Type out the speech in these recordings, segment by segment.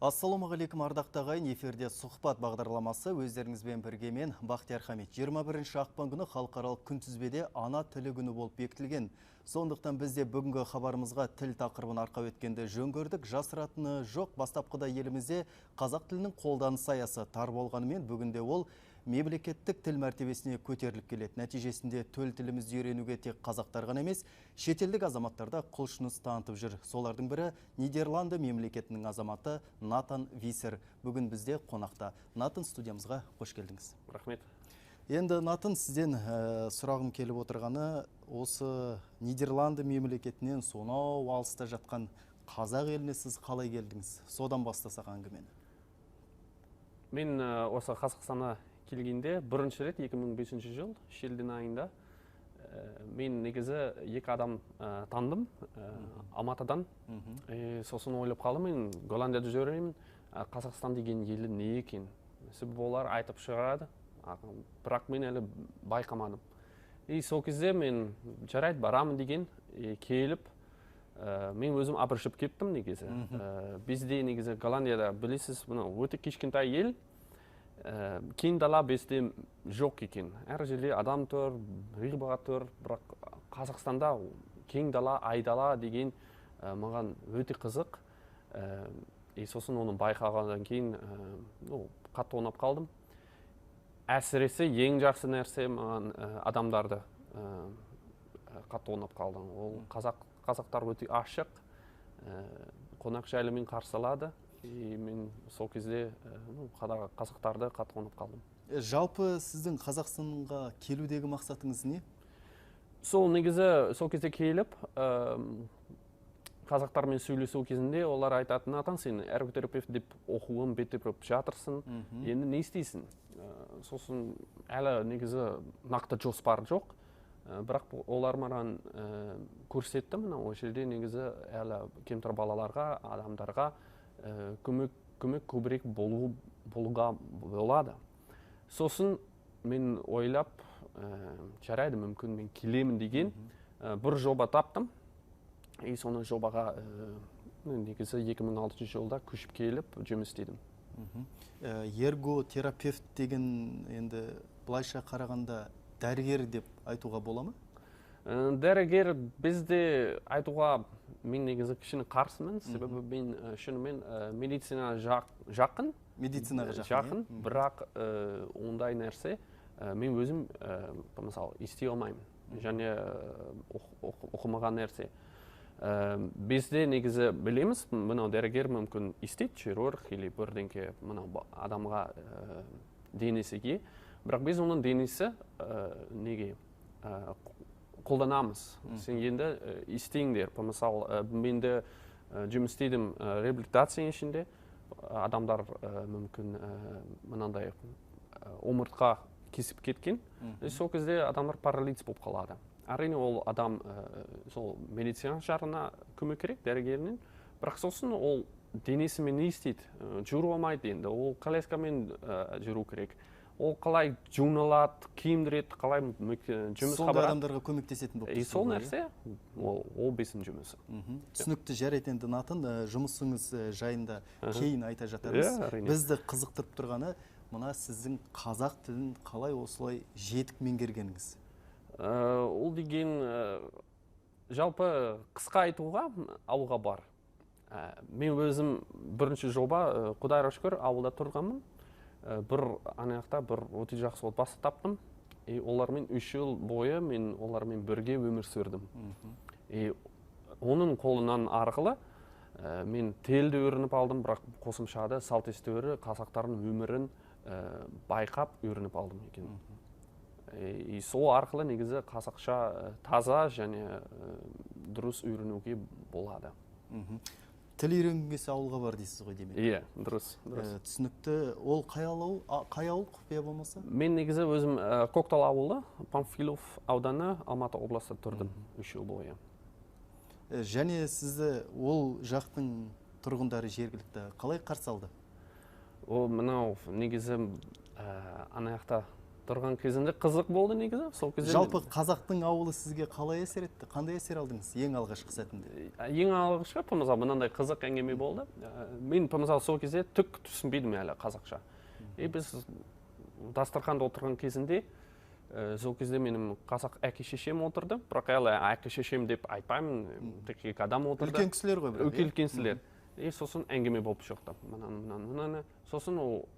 Ассалаумағалейкум, ардақты ағайын, эфирде сұхбат бағдарламасы, өздеріңізбен бірге мен Бақтияр Хамит. 21 ақпан күні халықаралық күнтізбеде ана тілі күні болып бекітілген. Сондықтан бізде бүгінгі хабарымызға тіл тақырыбын арқау еткенді жөн көрдік. Жасыратыны жоқ, бастапқыда елімізде қазақ тілінің қолданыс аясы тар болғанымен бүгінде ол мемлекеттік тіл мәртебесіне көтеріліп келеді. Нәтижесінде төл тілімізді үйренуге тек қазақтар ғана емес, шетелдік азаматтар да құлшыныс танытып жүр. Солардың бірі Нидерланды мемлекетінің азаматы Натан Висер. Бүгін бізде қонақта. Натан, студиямызға қош келдіңіз. Рахмет. Енді, Натан, сізден сұрағым келіп отырғаны, осы Нидерланды мемлекетінен сонау алыста жатқан қазақ еліне сіз қалай келдіңіз? Содан бастасақ әңгімені. Мен осы Қазақстанға келгенде бірінші рет 2005 жыл шілден айында мен негізі екі адам таныдым Алматыдан. Сосын ойлап қалдым, мен Голландияда жүремін, Қазақстан деген елі не екен? Себебі олар айтып шығарады, бірақ мен әлі байқамадым. И сол кезде мен жарайды барамын деген келіп, мен өзім абыржып кеттім негізі. Бізде негізі Голландияда білесіз, мынау өте кішкентай ел, кең дала бізде жоқ екен. Әр жерде адам тұр, ғибадат тұр, бірақ Қазақстанда кең дала, айдала деген маған өте қызық. И сосын оны байқағаннан кейін қатты ұнап қалдым. Әсіресе ең жақсы нәрсе маған адамдарды қатты ұнап қалдым. Ол қазақтар өте ашық, қонақжайлымен қарсы алады. И мен сол кезде қазақтарды қатты ұнап қалдым. Жалпы сіздің Қазақстанға келудегі мақсатыңыз не? Сол негізі сол кезде келіп, қазақтармен сөйлесу кезінде олар айтатын, Натан, сен эрготерапевт деп оқуын бітіріп жатырсың, енді не істейсің? Сосын әлі негізі нақты жоспар жоқ, бірақ олар маған көрсетті, мына ол жерде негізі әлі кемтар балаларға, адамдарға көмек көбірек болуға болады. Сосын мен ойлап, жарайды, мүмкін мен келемін деген бір жоба таптым. И соны жобаға негізі 2006 жылда көшіп келіп жұмыс істедім. Эрготерапевт деген енді былайша қарағанда дәрігер деп айтуға бола ма? Дәрігер бізде айтуға мен негізі кішкене қарсымын, себебі мен шынымен медицина жақын. Медицинаға жақын, бірақ ондай нәрсе мен өзім мысалы істей алмаймын және оқымаған нәрсе. Бізде негізі білеміз, мынау дәрігер мүмкін істейді, хирург или бірдеңке мынау адамға денесіге, бірақ біз оның денесі неге қолданамыз. Сен енді істеңдер. Мысалы, мен де жұмыс істедім реабилитация ішінде. Адамдар мүмкін мынандай омыртқа кесіп кеткен. Сол кезде адамдар паралич болып қалады. Әрине ол адам сол медицина жағына көмек керек, дәрігерінен. Бірақ сосын ол денесімен не істейді? Жүре алмайды енді. Ол коляскамен жүру керек. Ол қалай жуыналады, киіндіреді, қалай жұмысқа барады. Сондай адамдарға көмектесетін болып тұрсыз. Сол нәрсе, ол біздің жұмысы. Түсінікті, жарайды енді, Натан, жұмысыңыз жайында кейін айта жатармыз. Бізді қызықтырып тұрғаны, мына сіздің қазақ тілін қалай осылай жетік меңгергеніңіз? Ол деген жалпы қысқа айтуға ауылға бар. Мен өзім бірінші жоба, Құдайға шүкір, ауылда тұрғанмын. Бір анаяқта бір өте жақсы отбасы таптым. И олармен 3 жыл бойы мен олармен бірге өмір сүрдім. И оның қолынан арқылы мен тілді үйреніп алдым, бірақ қосымшада салт дәстүрі, қазақтардың өмірін байқап үйреніп алдым екен. И сол арқылы негізі қазақша таза және дұрыс үйренуге болады. Тіл үйренгің келсе ауылға бар дейсіз ғой демек. Иә, дұрыс, дұрыс. Түсінікті. Ол қай ауыл, қай ауыл құпия болмаса? Мен негізі өзім Көктал ауылы, Панфилов ауданы, Алматы облысында тұрдым 3 жыл бойы. Және сізді ол жақтың тұрғындары жергілікті қалай қарсы алды? Ол мынау негізі ана жақта Тұрған кезінде қызық болды негізі. Сол кезде Жалпы қазақтың ауылы сізге қалай әсер етті? Қандай әсер алдыңыз ең алғашқы сәтінде? Ең алғашқы, мысалы, мынандай қызық әңгіме болды. Мен, мысалы, сол кезде түк түсінбедім әлі қазақша. И біз дастарханда отырған кезінде, сол кезде менің қазақ әке шешем отырды. Бірақ әлі әке шешем деп айтпаймын, тек екі адам отырды. Үлкен кісілер ғой бірақ, иә? Үлкен кісілер. И сосын әңгіме болып шықты. Мынаны, мынаны, мынаны. Сосын ол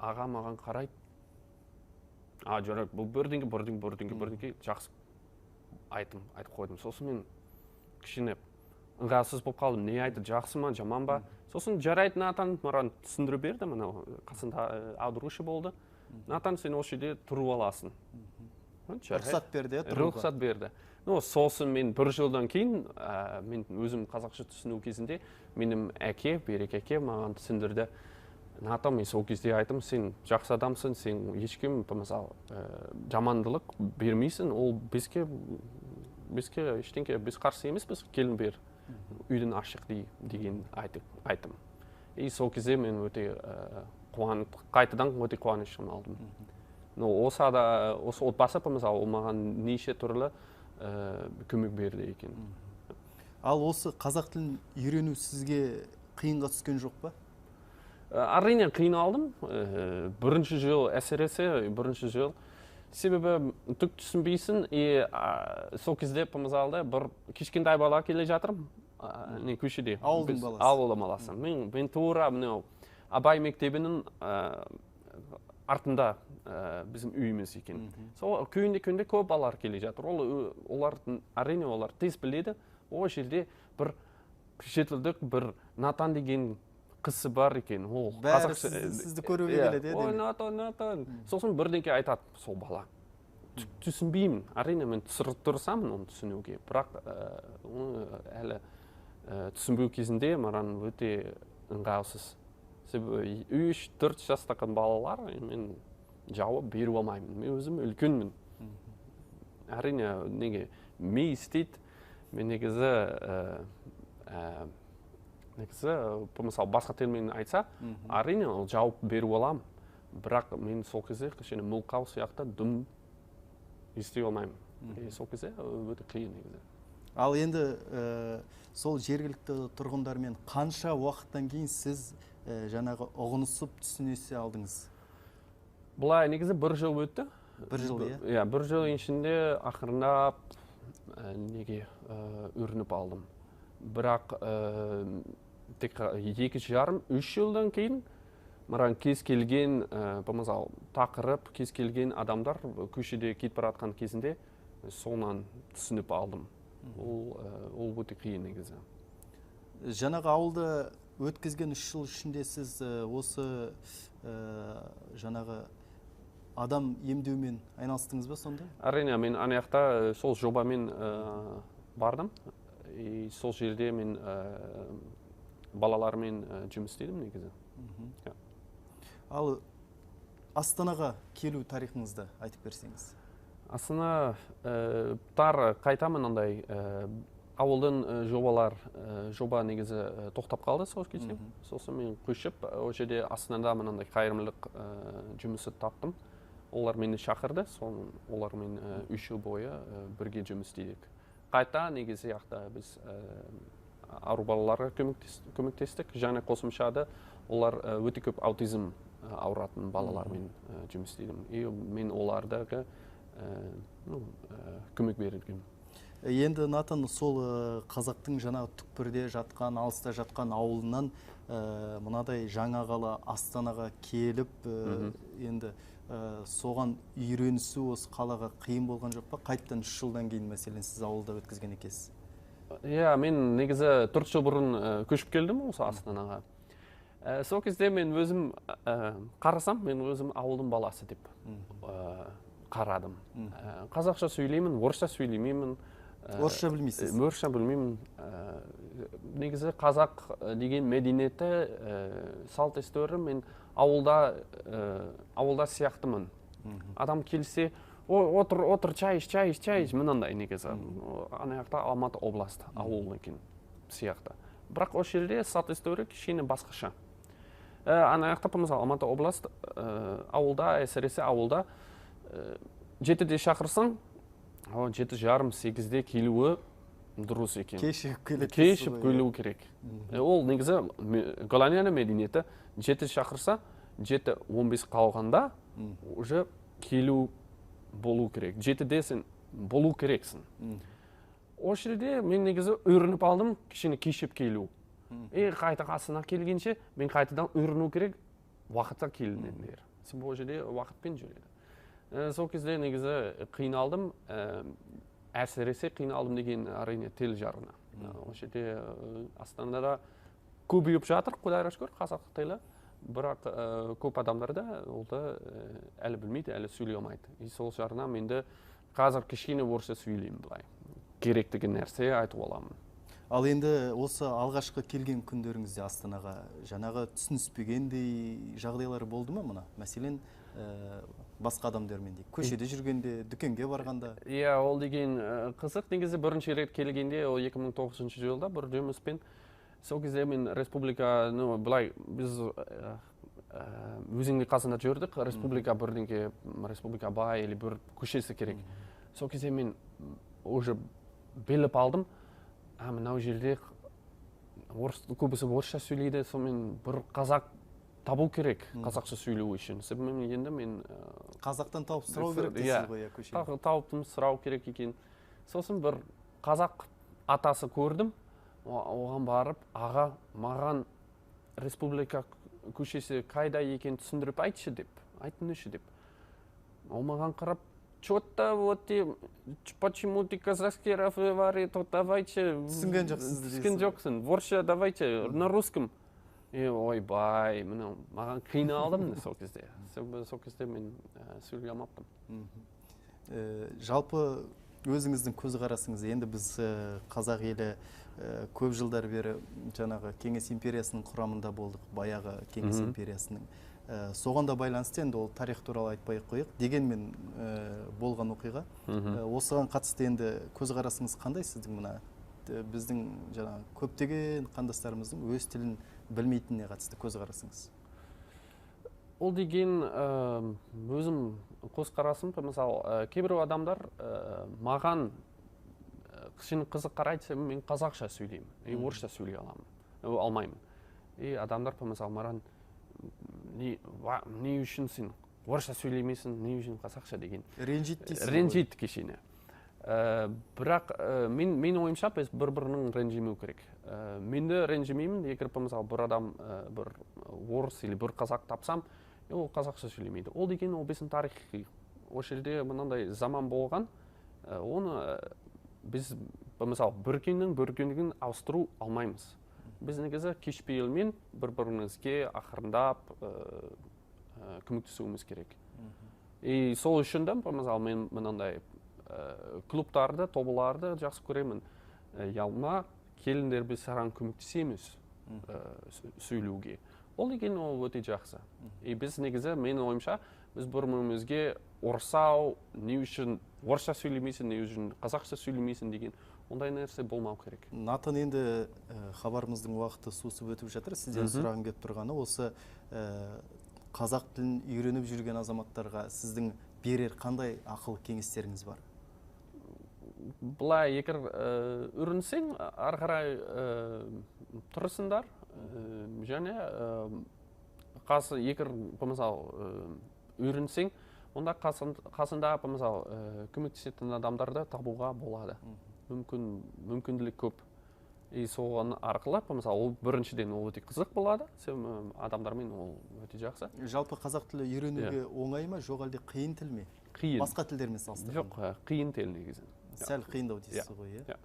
аға маған қарайды. А, жарайды, бұл бірдеңе, бірдеңе, бірдеңе, бірдеңе, жақсы айтып қойдым. Сосын мен кішкене ыңғайсыз болып қалдым. Не айтты, жақсы ма, жаман ба? Сосын жарайды, Натан маған түсіндіріп берді, мынау қасында аударушы болды. Натан, сен осы жерде тұрып аласың. Жарайды. Рұқсат берді, иә, тұруға? Рұқсат берді. Сосын мен бір жылдан кейін, мен өзім қазақша түсіну кезінде, менің әке, Берік әке маған түсіндірді. Натан, мен сол кезде айттым, сен жақсы адамсың, сен ешкім, мысалы, жамандылық бермейсің, ол бізге ештеңке, біз қарсы емеспіз, келін бер, үйдің ашық деген айттым. И сол кезде мен өте қайтадан өте қуанышым алдым. Осы отбасы, мысалы, ол маған неше түрлі көмек берді екен. Ал осы қазақ тілін үйрену сізге қиынға түскен жоқ па? Әрине қиналдым. Бірінші жыл, әсіресе бірінші жыл. Себебі түк түсінбейсің. И сол кезде, мысалы, бір кішкентай бала келе жатырмын, не, көшеде. Ауылдың Біз баласы. Ауылдың баласы. Мен тура мынау Абай мектебінің артында біздің үйіміз екен. Сол күнде көп балалар келе жатыр. Олар, әрине, олар тез біледі. Ол жерде бір шетелдік бір Натан деген қысы бар екен. Ол Бәрі қазақша, сізді көруге иә. келеді, иә, Ой, демек. Натан, Натан. Сосын бірдеңке айтады сол бала. Түсінбеймін. Әрине, мен тырысамын оны түсінуге. Бірақ оны әлі түсінбеу кезінде маған өте ыңғайсыз. Себебі үш, төрт жастағы балалар мен жауап бере алмаймын. Мен өзім үлкенмін. Әрине, неге ми істейді. Мен негізі, мысалы, басқа тілмен айтса, әрине, ол жауап бере аламын. Бірақ мен сол кезде кішкене мылқау сияқты дым істей алмаймын. И сол кезде өте қиын негізі. Ал енді сол жергілікті тұрғындармен қанша уақыттан кейін сіз жаңағы ұғынысып түсінесе алдыңыз? Былай негізі бір жыл өтті. Бір жыл, иә? Иә, бір жыл ішінде ақырындап неге үйреніп алдым. Бірақ тек екі жарым, үш жылдан кейін маған кез келген мысалы, тақырып, кез келген адамдар көшеде кетіп бара жатқан кезінде сонан түсініп алдым. Ол өте қиын негізі. Жаңағы ауылды өткізген үш жыл ішінде сіз осы жаңағы адам емдеумен айналыстыңыз ба сонда? Әрине, мен ана жақта сол жобамен бардым. И сол жерде мен балалармен жұмыс істедім негізі. Иә. Ал Астанаға келу тарихыңызды айтып берсеңіз. Астана тар қайтамын андай ауылдың жобалар жоба негізі тоқтап қалды сол кезде. Сосын мен көшіп, ол жерде Астанада мынандай қайырымдылық жұмысы таптым. Олар мені шақырды, соны олармен үш жыл бойы бірге жұмыс істедік. Қайта негізі жақта біз ауру балаларға көмектестік. Және қосымшада олар өте көп аутизм ауыратын балалармен жұмыс істедім. И мен оларға көмек бердім. Енді Натан, сол қазақтың жаңағы түкпірде жатқан, алыста жатқан ауылынан мынадай жаңа қала Астанаға келіп енді соған үйренісу осы қалаға қиын болған жоқ па? Қайтадан үш жылдан кейін, мәселен, сіз ауылда өткізген екенсіз. Иә, мен негізі 4 жыл бұрын көшіп келдім осы Астанаға. Сол кезде мен өзім қарасам, мен өзім ауылдың баласы деп қарадым. Қазақша сөйлеймін, орысша сөйлемеймін. Орысша білмейсіз? Орысша білмеймін. Негізі қазақ деген мәдениеті, салт дәстүрі мен ауылда сияқтымын. Адам келсе, о, отыр, отыр, чай іш, чай іш, чай іш, мынандай негізі. Ана жақта Алматы областы, ауыл екен сияқты. Бірақ осы жерде салт дәстүрі кішкене басқаша. Ана жақта, мысалы, Алматы областы, ауылда, әсіресе ауылда 7-де шақырсаң, 7:30, 8-де келуі дұрыс екен. Кешігіп келеді. Кешігіп келуі керек. Ол негізі Голландияның мәдениеті 7 шақырса, 7:15 қалғанда уже келу болу керек. 7-де сен болу керексің. Ол жерде мен негізі үйреніп алдым кішкене кешіп келу. И қайта қасына келгенше мен қайтадан үйрену керек, уақытта келіңдер. Себебі ол жерде уақытпен жүреді. Сол кезде негізі қиналдым, әсіресе қиналдым деген әрине тіл жағына. Ол жерде Астанада көбейіп жатыр, Құдайға шүкір, қазақ тілі. Бірақ көп адамдарда ол да әлі білмейді, әлі сөйлей алмайды. И сол жағынан мен де қазір кішкене орысша сөйлеймін былай. Керектігі нәрсе айтып аламын. Ал енді осы алғашқы келген күндеріңізде Астанаға жаңағы түсініспегендей жағдайлар болды ма мына? Мәселен, басқа адамдармен дейік. Көшеде жүргенде, дүкенге барғанда. Иә, ол деген қызық. Негізі бірінші рет келгенде, ол 2009 жылда бір жұмыспен, сол кезде мен республика, ну, былай, біз өзіңде қасында жүрдік, республика бірдеңке, республика бай или бір көшесі керек. Сол кезде мен уже біліп алдым, мынау жерде көбісі орысша сөйлейді, сонымен бір қазақ табу керек қазақша сөйлеу үшін. Себебі енді мен қазақтан тауып сұрау керек дейсіз ғой, иә, көшеде. Тауып сұрау керек екен. Сосын бір қазақ атасы көрдім, оған барып, аға, маған республика көшесі қайда екенін түсіндіріп айтшы деп, айтыңызшы деп. Ол маған қарап, чё-то вот ты, почему ты казахский разговариваешь, то давайте. Түсінген жоқсыз дейсіз. Түсінген жоқсың, орысша давайте, на русском. И ойбай, мынау маған қиналдым сол кезде. Сол кезде мен сөйлей алмаппын. Жалпы өзіңіздің көзқарасыңыз, енді біз қазақ елі көп жылдар бері жаңағы Кеңес империясының құрамында болдық, баяғы Кеңес империясының. Соған да байланысты енді ол тарих туралы айтпай ақ қояйық, дегенмен болған оқиға. Осыған қатысты енді көзқарасыңыз қандай сіздің мына біздің жаңағы көптеген қандастарымыздың өз тілін білмейтініне қатысты көзқарасыңыз? Ол деген өзім көзқарасым, мысалы, кейбір адамдар маған кішкене қызық қарайды, мен қазақша сөйлеймін, и орысша сөйлей аламын, алмаймын. И адамдар, мысалы, маған не үшін сен орысша сөйлемейсің, не үшін қазақша деген. Ренжиді дейсіз ғой. Ренжиді кішкене. Бірақ мен ойымша біз бір-бірінің ренжімеу керек. Мен де ренжімеймін, егер, мысалы, бір адам, бір орыс или бір қазақ тапсам, ол қазақша сөйлемейді. Ол деген ол біздің тарихи. Ол жерде мынандай заман болған, оны біз, мысалы, бір күннің бір күнін ауыстыру алмаймыз. Біз негізі кешпейілмен бір-бірімізге ақырындап көмектесуіміз керек. И сол үшін де, мысалы, мен мынандай клубтарды, тобыларды жақсы көремін. Ялма келіндер біз саған көмектесеміз сөйлеуге. Ол деген ол өте жақсы. И біз негізі, менің ойымша, біз бір-бірімізге ұрсау, не үшін орысша сөйлемейсің, не үшін қазақша сөйлемейсің деген ондай нәрсе болмау керек. Натан, енді хабарымыздың уақыты сусып өтіп жатыр. Сізден сұрағым келіп тұрғаны осы қазақ тілін үйреніп жүрген азаматтарға сіздің берер қандай ақыл кеңестеріңіз бар? Былай, егер үйренсең, ары қарай тырысыңдар, және қасы егер, мысалы, үйренсең, онда қасында, мысалы, көмектесетін адамдарды табуға болады. Мүмкіндік көп. И соған арқылы, мысалы, ол біріншіден ол өте қызық болады, себебі адамдармен ол өте жақсы. Жалпы қазақ тілі үйренуге оңай ма, жоқ әлде қиын тіл ме? Қиын. Басқа тілдермен салыстырғанда? Жоқ, қиын тіл негізі. Сәл қиындау дейсіз ғой, иә? Иә.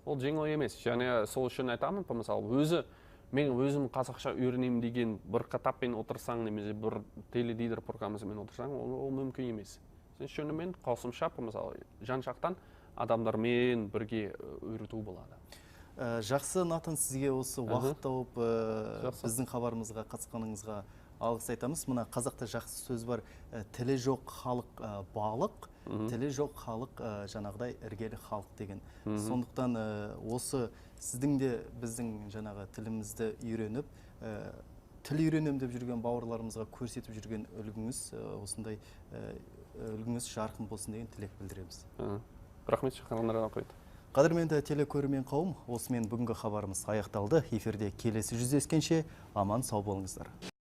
Ол жеңіл емес. Және сол үшін айтамын, мысалы, мен өзім қазақша үйренемін деген бір кітаппен отырсаң, немесе бір теледидар программасымен отырсаң, ол мүмкін емес. Сен шынымен қосымша, мысалы, жан-жақтан адамдармен бірге үйрету болады. Жақсы, Натан, сізге осы уақыт тауып, біздің хабарымызға қатысқаныңызға алғыс айтамыз. Мына қазақта жақсы сөз бар, тілі жоқ халық балық, тілі жоқ халық жаңағыдай іргелі халық деген. Сондықтан осы сіздің де біздің жаңағы тілімізді үйреніп, тіл үйренем деп жүрген бауырларымызға көрсетіп жүрген үлгіңіз осындай Үлгіңіз жарқын болсын деген тілек білдіреміз. Рахмет шақырғандарыңа, рахмет. Қадірменді телекөрермен қауым, осымен бүгінгі хабарымыз аяқталды. Эфирде келесі жүздескенше аман сау болыңыздар.